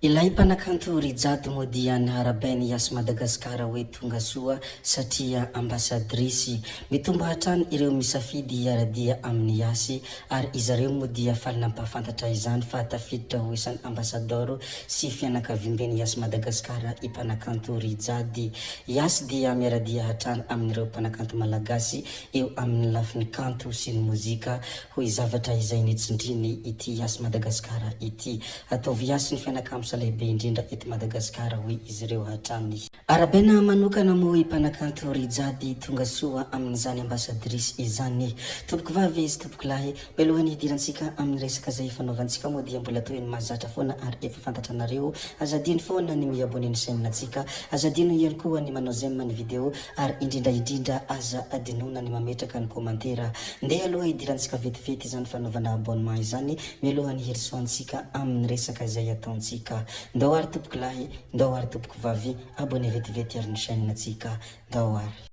Ilay mpanakanto Rijade moa dia niharabain'i Yas Madagascar hoe tonga soa satria ambasadirisy. Mitombo hatrany ireo misafidy hiara-dia amin'i Yas ary izareo moa dia faly nampahafantatra izany fa tafiditra ho isan'ny ambasadaoro sy fianakaviamben'i Yas Madagascar i mpanakanto Rijade. Yas dia miara-dia hatrany amin'ireo mpanakanto malagasy eo amin'ny lafiny kanto sy ny mozika hoy zavatra izay nitsindriny ity Yas Madagascar ity. Ataovy Yas ny fianakamsa lehibe indrindra eto Madagasikara hoy izy ireo hatrany. Arahabaina manokana moa i mpanakanto Rijade tonga soa amin'izany ambasadirisy izany. Tompokovavy sy tompokolahy, mialohan'ny hidirantsika amin'ny resaka izay ifanaovantsika moa dia mbola toy ny mahazatra foana ary efa fantatranareo, aza adino foana ny mi-abonner ny chaîne-ntsika, aza adino ihany koa ny manao j'aime ny vidéo ary indrindra indrindra aza adinoina ny mametraka ny commentaire. Ndeha aloha hidirantsika vetivety izany fanaovana abonnement izany mialohan'ny hirosoantsika amin'ny resaka izay ataontsika. Ndao ary tompoko lahy, ndao ary tompoko vavy, abonné vetivety ary ny chaîne tsika. Ndao ary.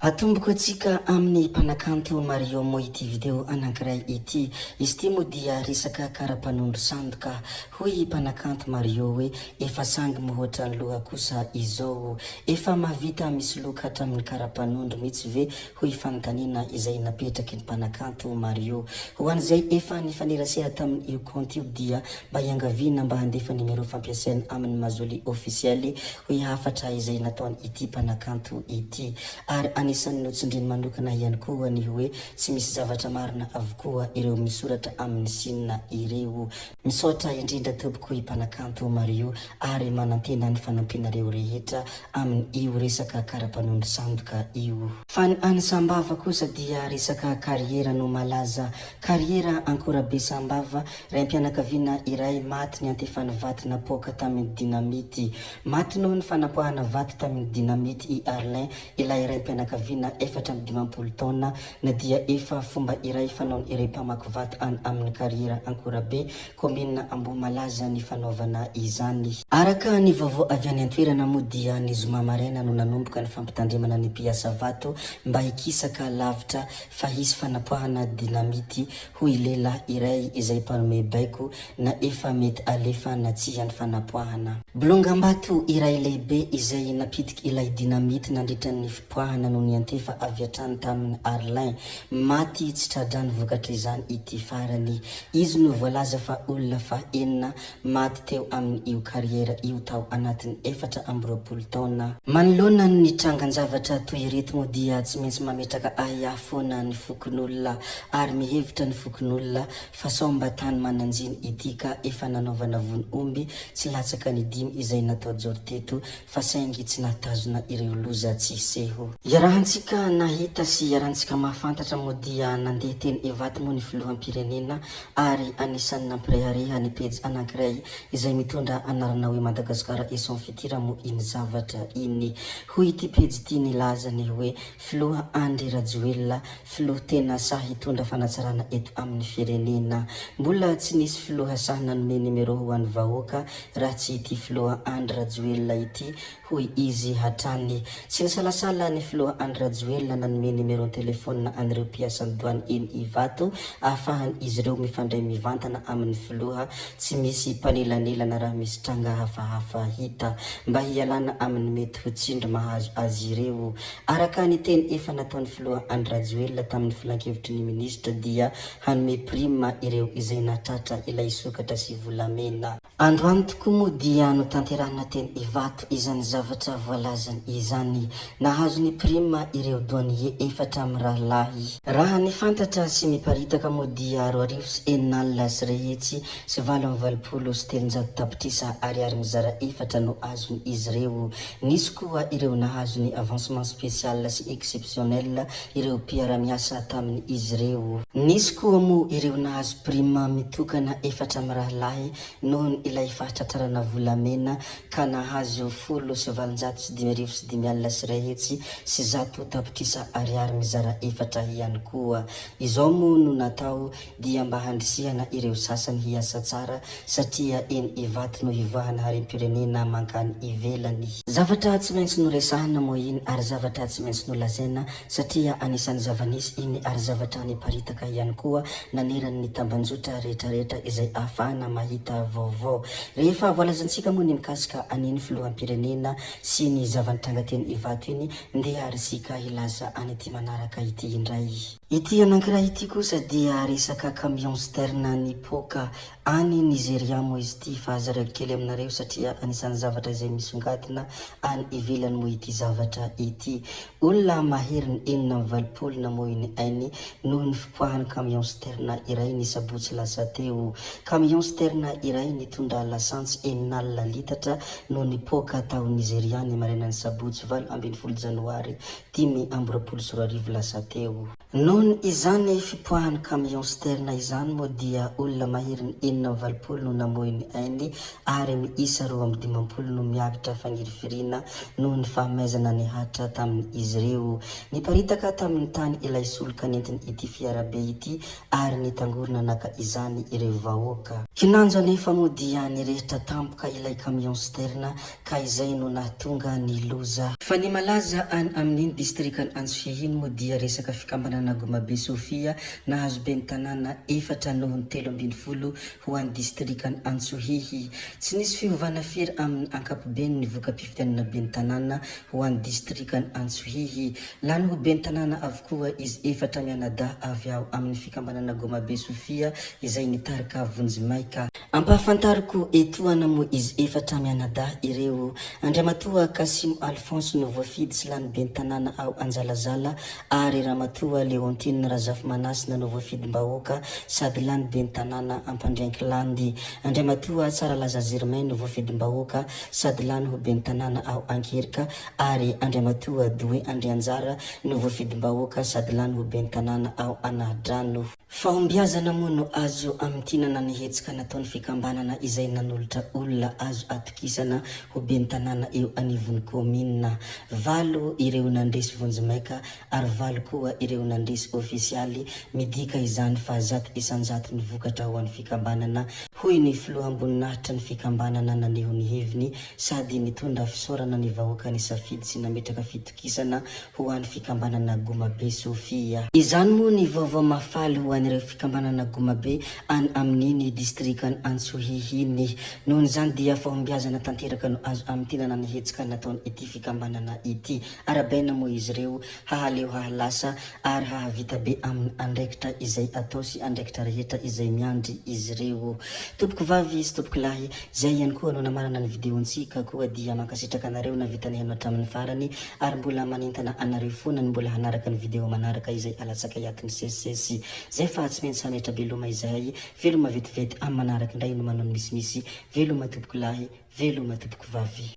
Atomboko antsika amin'ny mpanakanto Mario moa ity video anankiray ity. Izy ity moa dia resaka kara-panondro sandoka. Hoy i mpanakanto Mario hoe efa sangy mihoatra ny loha kosa izao. Efa mahavita misoloky hatramin'ny kara-panondro mihitsy ve hoy fanontaniana izay napetraky ny mpanakanto Mario. Ho an'izay efa nifanerasera tamin'io kaonty io dia mba iangaviana mba handefa numéro fampiasaina amin'ny Mazoly officiel hoy hafatra izay nataon ity mpanakanto ity. Ary anisan'ny notsindriny manokana ihany koa ny hoe tsy misy zavatra marina avokoa ireo misoratra amin'ny sina ireo. Misaotra indrindra tompoko i mpanakanto Mario ary manantena ny fanampianareo rehetra amin io resaka karapanondro sandoka io. Fa ny any Sambava kosa dia resaka kariera no malaza. Kariera Ankorabe Sambava, Raim-pianakaviana iray maty niantefan'ny vato napoaka tamin'ny dinamity. Maty noho ny fanapoahana vato tamin'ny dinamity i Arlin, ilay raim-pianakaviana 54 taona, na dia efa fomba iray fanaon'ireo mpamaky vato any amin'ny kariera Ankorabe, kaominina Ambohimalaza ny fanaovana izany. Araka ny vaovao avy any an-toerana moa dia ny zoma maraina no nanomboka ny fampitandremana ny mpiasa vato mba hikisaka lavitra fa hisy fanapoahana dinamity hoy lehilahy iray izay mpanome baiko na efa mety alefa na tsia ny fanapoahana. Bolongam-bato iray lehibe izay napitik' ilay dinamity nandritra ny fipoahana no niantefa avy hatrany tamin'i Arlin. Maty tsy tra-drano vokatr'izany ity farany. Izy no voalaza fa olona faha-enina maty teo amin'io kariera io tao anatin'ny 24 taona. Manoloana ny trangan-javatra toy ireto moa dia tsy maintsy mametraka ahiahy foana ny fokonolona ary mihevitra ny fokonolona fa sao mba tany manan-jiny ity ka efa nanaovana vono omby tsy latsaka ny dimy izay natao joro teto fa saingy tsy nahatazona ireo loza tsy hiseho. Iarahantsika nahita sy iarahantsika mahafantatra moa dia nandeha teny Ivato moa ny filoham-pirenena ary anisan'ny nampirehareha ny pejy anankiray izay mitondra anarana hoe Madagascar et son futur moa iny zavatra iny. Hoy ity pejy ity nilaza ny hoe Filoha Andry Rajoelina, filoha tena sahy hitondra fanatsarana eto amin'ny firenena. Mbola tsy nisy filoha sahy nanome numéro ho an'ny vahoaka raha tsy ity filoha Andry Rajoelina ity hoy izy hatrany. Tsy nisalasala ny filoha Andry Rajoelina nanome nimeraon-telefaonina an'ireo mpiasan'ny douane eny Ivato ahafahan'izy ireo mifandray mivantana amin'ny filoha tsy misy mpanelanelana raha misy tranga hafahafa hita mba hialana amin'ny mety ho tsindry mahazo azy ireo. Araka ny teny efa nataon'ny filoha Andry Rajoelina tamin'ny filankevitry ny minisitra dia hanome prime ireo izay nahatratra ilay sokatra sy volamena. Androany tokoa moa dia notanterahina teny Ivato izany zavatra voalazany izany. Nahazo ny prime ireo douanier efatra mirahalahy. Raha ny fantatra sy miparitaka moa dia 386 388 tapitrisa ariary mizara efatra no azon izy ireo. Nisy koa ireo nahazo ny avancement spécial sy exceptionnel ireo mpiara-miasa tamin izy ireo. Nisy koa moa ireo nahazo prime mitokana efatra mirahalahy nohon ilay fahatratrarana volamena ka nahazo 810 501 100 tapitrisa ariary mizara efatra ihany koa. Izao moa no natao dia mba handrisihana ireo sasany hiasa tsara satria eny Ivato no hivoahana harem-pirenena mankany ivelany. Zavatra tsy maintsy noresahana moa iny ary zavatra tsy maintsy nolazaina satria anisan'ny zava-nisy iny ary zavatra niparitaka ihany koa nanerany ny tambanjotra rehetrarehetra izay ahafahana mahita vaovao. Rehefa voalazantsika moa ny mikasika an'iny filoham-pirenena sy ny zava-nitranga teny Ivato iny, ndeha ary isika hilaza an'ity manaraka ity indray. Ity anankiray ity kosa dia resaka camion citerne nipoaka any Nizeria moa izy ity fa zaraiko kely aminareo satria anisan'ny zavatra izay misongadina any ivelany moa ity zavatra ity. Olona maherin'ny 86 namoy ny ainy noho ny fipoahan'ny camion citerne iray ny sabotsy lasa teo. Camion citerne iray nitondra lasantsy 60 litatra no nipoaka tao Nizeria ny marainan'ny sabotsy 18 janoary 2025 lasa teo. Noho izany fipoahan'ny camion citerne izany moa dia olona maherin'ny 86 no namoy ny ainy ary miisa 52 no miakatra fangirifiriana noho ny fahamaizana nihatra tamin'izy ireo. Niparitaka tamin'ny tany ilay solika nentiny ity fiarabe ity ary nitangorona naka izany ireo vahoaka. Kinanjo anefa moa dia nirehitra tampoka ilay camion citerne ka izay no nahatonga ny loza. Fa ny malaza any amin'iny distrikan'i Antsohihy iny moa dia resaka fikambanana Gomabe Sofia nahazo ben'ny tanàna efatra noho ny 13 ho an'ny distrikan'i Antsohihy. Tsy nisy fiovana firy amin'ny ankapobeny ny voka-pifidianana ben'ny tanàna ho an'ny distrikan'i Antsohihy. Lany ho ben'ny tanàna avokoa izy efatra mianadahy avy ao amin'ny fikambanana Gomabe Sofia izay nitarika vonjimaika. Ampahafantariko etoana moa izy efatra mianadahy ireo. Andriamatoa Kasimo Alphonse no voafidy sy lany ben'ny tanàna ao Anjalazala ary Ramatoa Léontine Razafimanasina no voafidim-bahoaka sady lany ben'ny tanàna Ampandriankilandy. Andriamatoa Tsaralaza Germain no voafidim-bahoaka sady lany ho ben'ny tanàna ao Ankerika ary Andriamatoa Doué Andrianjara no voafidim-bahoaka sady lany ho ben'ny tanàna ao Anahadrano. Fahombiazana moa no azo amintinana ny hetsika nataon'ny fikambanana izay nanolotra olona azo atokisana ho ben'ny tanàna eo anivon'ny kaominina. Valo ireo nandresy vonjimaika ary valo koa ireo nandresy ofisialy, midika izany fa 100% ny vokatra ho an'ny fikambanana, hoy ny filoham-boninahitry ny fikambanana naneho ny heviny sady nitondra fisaorana ny vahoaka nisafidy sy nametraka fitokisana ho an'ny fikambanana Gomabe Sofia. Izany moa ny vaovao mahafaly ho an'ireo fikambanana Gomabe any amin'iny distrikan'i Antsohihy iny. Nohon'izany dia fahombiazana tanteraka no azo amintinana ny hetsika nataon'ity fikambanana ity. Arabaina moa izy ireo hahaleo hahalasa ary hahavita be amin'ny andraikitra izay atao sy andraikitra rehetra izay miandry izy ireo. Tompoko vavy sy tompoko lahy, izay ihany koa no namarana ny video-ntsika koa dia mankasitraka anareo navita nihaino hatramin'ny farany ary mbola manentana anareo foana ny mbola hanaraka ny video manaraka izay alatsakay ato misesisesy. Zay fa tsy maintsy hametra-beloma izahay, veloma vetivety amin'ny manaraka indray no manao ny misimisy, veloma tompoko lahy, veloma tompoko vavy.